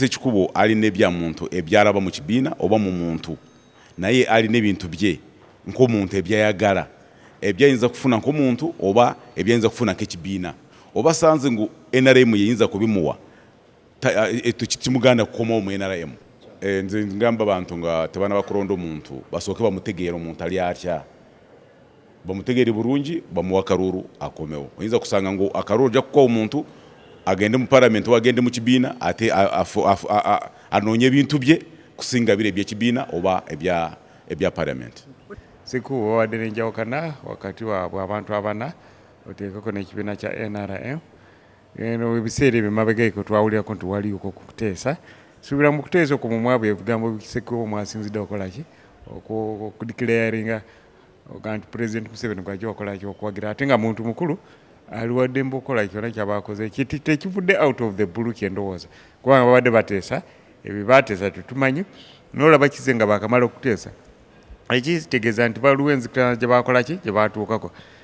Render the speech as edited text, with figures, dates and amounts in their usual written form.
Sekikubo alina ebya muntu ebyalaba mu kibiina oba mu muntu, naye alina ebintu bye nk'omuntu ebyayagala, ebyayinza kufuna nk'omuntu oba ebyayinza kufuna nk'ekibiina, oba sanze ngu NRM yeyinza kubimuwa, kimuganda kukomawo mu NRM. Nze ngamba abantu nga tebanaba kulonda omuntu, basooke bamutegeera omuntu ali atya, bamutegeere bulungi, bamuwa akaruru akomewo. Oyinza kusanga ngu akaruru ojja kukuwa omuntu agende mu parliament oba agende mu kibiina, ate anoonye ebintu bye kusinga biri ebyekibiina oba ebya parliament. Sekubo babadde n'enjawukana wakati waabwe abantu abana, oteekeko n'ekibiina kya NRM. Eno ebiseera ebyo mabega twawulirako nti waliwo okuteesa. Suubira mu kuteesa okwo mu mwabwe ebigambo Sekubo mwasinzidde okukola ki, okudeclaringa oga nti President Museveni gwajja okukola ki, okuwagira, ate nga muntu mukulu ali waddembe okukola kyonna kyabakoze. Kiti tekivudde out of the blue, kyendowooza, kubanga babadde bateesa. Ebyo bateesa tetumanyi, nolaba kize nga bakamala okuteesa, ekitegeeza nti waliwo enzikirana gye bakola ki, gye batuukako.